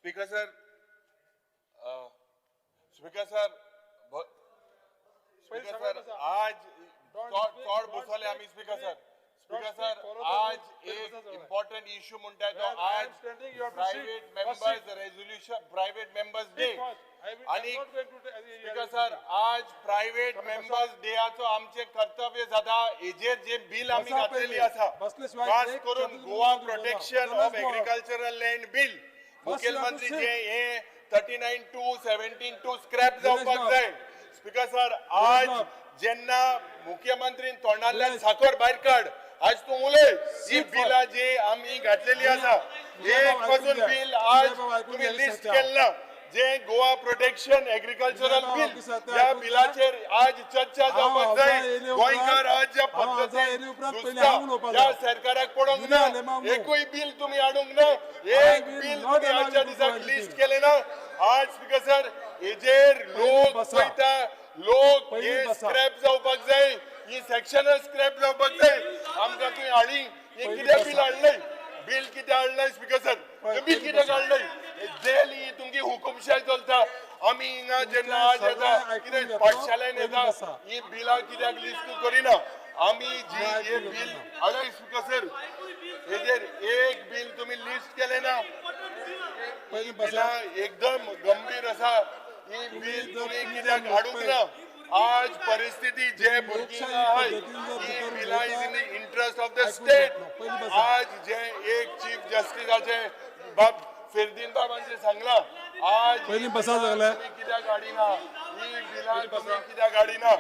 Speaker sir, speaker sir, speaker sir, आज चड बसले आमी. स्पीकर सर, स्पीकर सर, आज एक इम्पॉर्टंट इश्यू म्हणटा तो आज private members resolution, private members day. आणि स्पीकर सर, आज प्रायव्हेट मेंबर्स डेआचो आमचे कर्तव्य जाता. हेजेर जे बिल आमी घातलेली आसा, खास करून Goa protection of agricultural land bill, मुखेलमंत्री जे हे 39(2) 17(2) स्क्रॅप जावपाक जाय. स्पीकर सर, आज जेन्ना मुख्यमंत्रीन तोंडांतल्यान साखर भायर काड, आज तूं उलय. ही बिलां जी आमी घातलेली आसा, एक पासून बिल आज तुम्ही लिस्ट केल्ला जे गोवा प्रोटेक्शन एग्रीकल्चरल बिल, ह्या बिलाचेर आज चर्चा जावपाक जाय. गोंयकार आज ज्या पद्दतीन ह्या सरकाराक पडोंक ना, एकूय बिल तुमी हाडूंक ना, एक बिल तुमी आजच्या दिसाक लिस्ट केलें ना. आज स्पीकर सर, हेजेर लोक पळयता, लोक हे स्क्रॅप जावपाक जाय, ही सेक्शनल स्क्रॅप जावपाक जाय. आमकां तुवें हाडली हे कितें बिल हाडलंय? बिल कितें हाडलंय स्पीकर सर? बिल कित्याक हाडलंय? जेल ही तुमची हुकुमशाय चलता. आमी हिंगा जेन्ना आज येता, कितें पाठशाळेन येता, ही बिलां कित्याक लिस्ट करिना? आमी जी हे बिल हाडय स्पीकर सर, हेजेर एक बिल तुमी लिस्ट केलें ना. ही बिलां एकदम गंभीर आसा. ही बिल तुमी कित्याक हाडूंक ना? आज परिस्थिती जे भुरगीं आहाय, ही बिलां is in the interest of the state. आज जे एक चीफ जस्टिसाचे बाब फेर्दीन बाबांचे सांगला, आज पयलीं बसा सगळे. कित्याक हाडिना ही बिलां? तुमी कित्याक हाडिना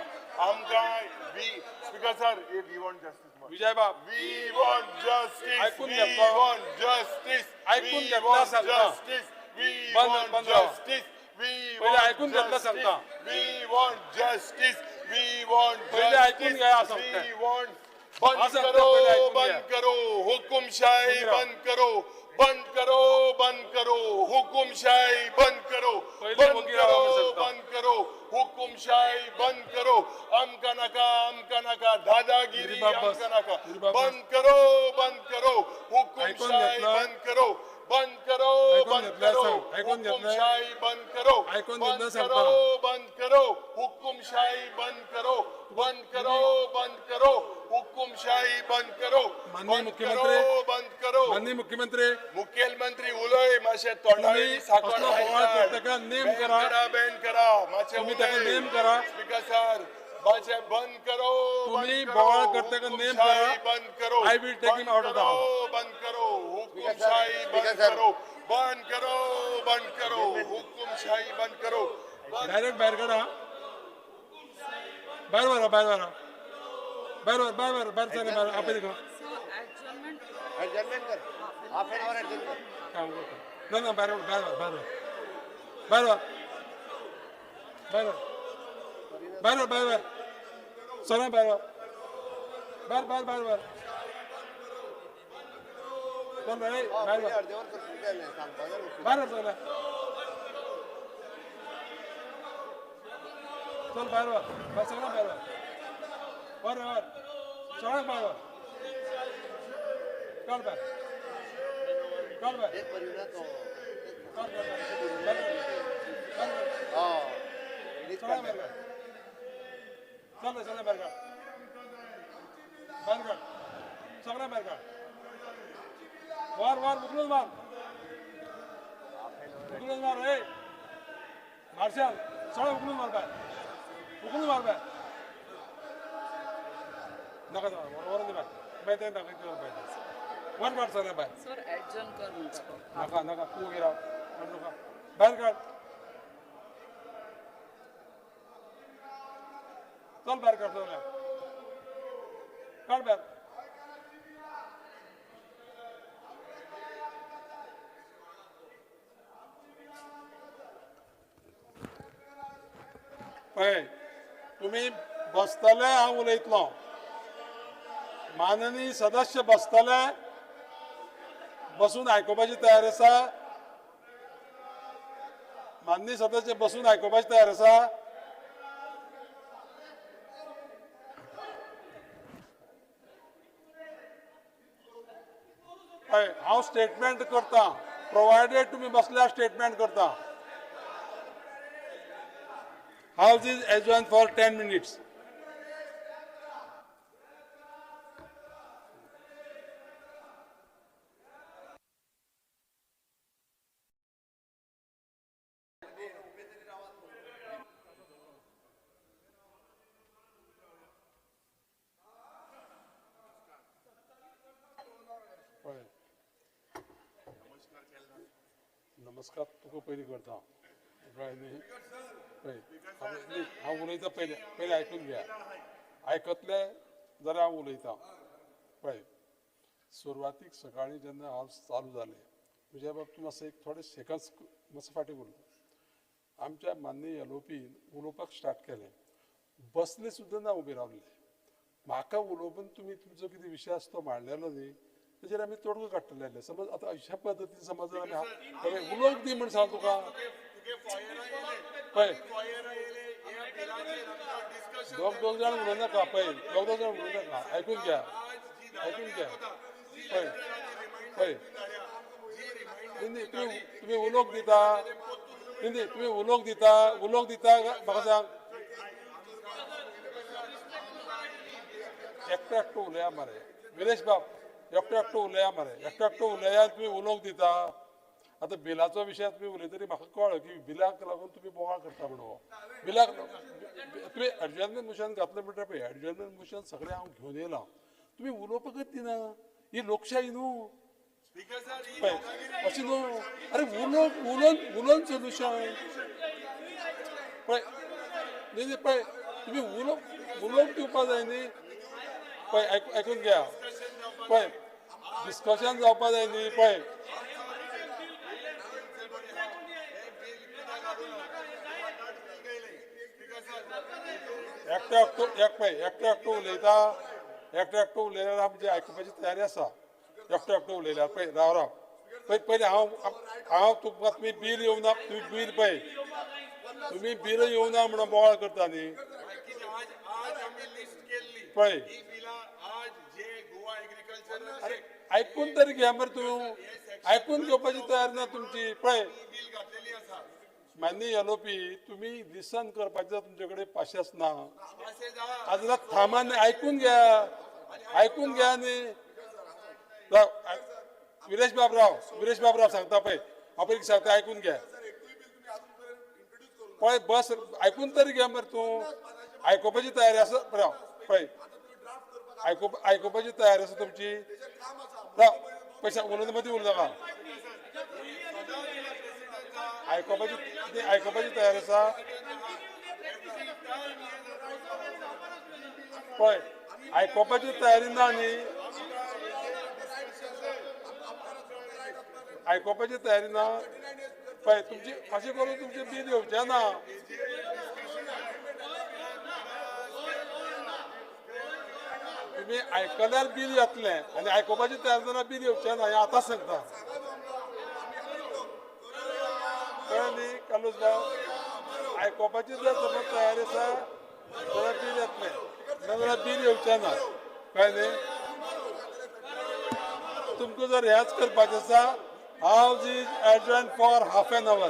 आमकां? We, speaker sir, we want justice. Vijay बाब. We want justice. ऐकून We घेतलो. want justice. ऐकून We घेतला want सांगता. justice. We बंद- want बंद राहा. justice. We पहिले want ऐकून घेतलं justice. सांगता. We want justice. We want पहिले ऐकून justice. घ्या सांगता. We want बंद हा सांगता, करो, पहिले ऐकून बंद घ्या. करो, हुकुमशाही बंद राहा. बंद करो, बंद करो, बंद करो, हुकुमशाही बंद करो, पहिले बंद वकील राहा करो, सांगता. बंद करो, हुकुमशाही बंद करो. आमकां नाका, आमकां नाका दादागिरी. गिरीबाब बस. आमकां नाका. गिरीबाब बस. बंद करो, बंद करो, ऐकून हुकुमशाही घेतलं. बंद करो, बंद करो, ऐकून बंद घेतलं करो, सांग. ऐकून घेतलं. हुकुमशाही बंद करो, ऐकून बंद घेतलं सांगता. करो, बंद करो, हुकुमशाही बंद करो, बंद करो, बंद करो, हुकुमशाही बंद करो. माननीय बंद मुख्यमंत्री, करो, बंद करो. माननीय मुख्यमंत्री, मुखेलमंत्री उलय मातशें तोंडावयली तुम्ही साखर असलो बोवाळ भायर काड. करता नेम बॅन करा. करा, बॅन करा मातशें. तुम्ही ताका उलय. नेम करा. स्पीकर सर, मातशें बंद करो, तुम्ही बंद करो, बोवाळ करता का नेम करा. हुकुमशाही बंद करो. I will take him बंद out of the करो, house. बंद करो, हुकुमशाही बंद स्पीकर सर. करो, बंद करो, बंद करो, हुकुमशाही बंद करो, बंद डायरेक्ट भायर काडा. भायर व्हरा, भायर व्हरा, भायर व्हर, भायर व्हर, भायर चल, भायर आपय तुका. Adjournment. Adjournment कर, हाफ एन आवर ॲडजर्न कर. काम करता ना ना. भायर व्हर, भायर व्हर, भायर व्हर, भायर व्हर, भायर व्हर, भायर व्हर, भायर व्हर सगळें, भायर व्हर, भायर, भायर, भायर व्हर. चल रे, भायर व्हर. अर्देवर कर कितें सांगपा जाय. भायर व्हर सगळें. चल, भायर व्हर, भायर, सगळें भायर व्हर. व्हर, व्हर, सगळ्यांक भायर व्हर. काड भायर, काड भायर. एक बरी तो. काड, काड, भायर व्हर, भायर व्हर. हय. सगळें भायर काड. चल रे, सगळें भायर काड, भायर काड, सगळें भायर काड. वार, वार, उखलून मार, उखलून मार. ए मार्शल, सगळें उखलून मार भायर, उखलून मार भायर. नाका, व्हरून दी भायर. मागीर तें दाखयता भायर. वर काड सगळें भायर. सर, ॲडजर्न कर म्हणटा तो. नाका, नाका. तूं वगैरे राव. नाका, भायर काड. चल, भायर काड सगळें, काड भायर. पळय, तुमी बसतले, हांव उलयतलो. माननीय सदस्य बसतले, बसून आयकुपाची तयार आसा? माननीय सदस्य बसून आयकुपाची तयार आसा? हय, हांव स्टेटमेंट करता. प्रोवायडेड तुमी बसल्यार स्टेटमेंट करता. House is adjourned for 10 minutes. नमस्कार तुका पयलीं करता, कळ्ळें न्ही? पळय, हांव उलयता, पयलें पयलें आयकून घ्या. आयकतले जाल्यार हांव उलयतां. पळय, सुरवातीक सकाळीं जेन्ना हावस चालू जालें, म्हज्या बाबतींत मातसो एक थोडे सेकंड्स मातसो फाटीं उरलो. आमच्या माननीय एलओपीन उलोवपाक स्टार्ट केलें, बसले सुद्दां ना, उबे रावले. म्हाका उलोवपून तुमी तुमचो कितें विशय आसा तो मांडलेलो न्ही, तेजेर आमी तोडगो काडटले आसले. समज आतां अशा पद्दतीन समज आमी उलोवंक दी म्हण सांग तुका. पळय, दोग दोग जाण उलोवं नाका. पळय, दोग दोग जाण उलोवं नाका, आयकून घ्या, आयकून घ्या. पळय पळय, न्ही तुमी उलोवंक दिता, न्ही तुमी उलोवंक दिता, उलोवंक दिता. म्हाका सांग, एकटो एकटो उलया मरे विरेश बाब, एकटो एकटो उलया मरे, एकटो एकटो उलया, तुमी उलोवंक दिता. आतां बिलाचो विशय तुमी उलयतरी म्हाका कळ्ळो की बिलाक लागून तुमी बोवाळ करता म्हणून. बिलाक तुमी एडजर्नमेंट मोशन घातलें म्हणटा, पळय एडजर्नमेंट मोशन सगळें हांव घेवन येयलां, तुमी उलोवपाकच दिना. ही लोकशाही न्हू, पळय अशें न्हू. अरे उलोवंक उलोवन उलोवन सोल्युशन पळय न्ही न्ही, पळय तुमी उलोवंक उलोवंक दिवपा जाय न्ही. पळय आयकून घ्या, पळय डिस्कशन जावपा जाय न्ही. पळय एकटो एकटो एक पळय एकटो एकटो उलयता, एकटो एकटो उलयल्यार आमची आयकुपाची तयारी आसा. एकटो एकटो उलयल्यार पळय, राव राव, पळय पयलीं हांव हांव तुमकां, तुमी बील येवना, तुमी बील पळय, तुमी बील येवना म्हणून बोवाळ करता न्ही. पळय आयकून तरी घ्या मरे, तूं आयकून घेवपाची तयारी ना तुमची. पळय माननीय एलओपी, तुमी लिसन करपाचें तुमचे कडेन पाशेंस ना. आज थांबा न्ही, आयकून घ्या, आयकून घ्या न्ही. राव विरेश बाब, राव विरेश बाब, राव सांगता पळय, हांव पयलीं सांगता, आयकून घ्या. पळय बस आयकून तरी घ्या मरे, तूं आयकुपाची तयारी आसा? राव पळय, आयकुपाची तयारी आसा तुमची? राव पयशे उलोवन मदीं उलोवं नाका. आयकुपाची आयकुपाची तयारी आसा? पळय आयकुपाची तयारी ना न्ही, आयकुपाची तयारी ना. पळय तुमची अशें करून तुमचें बील येवचें ना. तुमी आयकल्यार बील येतलें आनी आयकुपाची तयारी जाल्यार बील येवचें ना, हें आतांच सांगता. कळ्ळें न्ही कार्लोस बाब? आयकुपाची जर समज तयारी आसा जाल्यार बील येतलें, नाजाल्यार बील येवचें ना. कळ्ळें न्ही? तुमकां जर हेंच करपाचें आसा, House is adjourned for half an hour.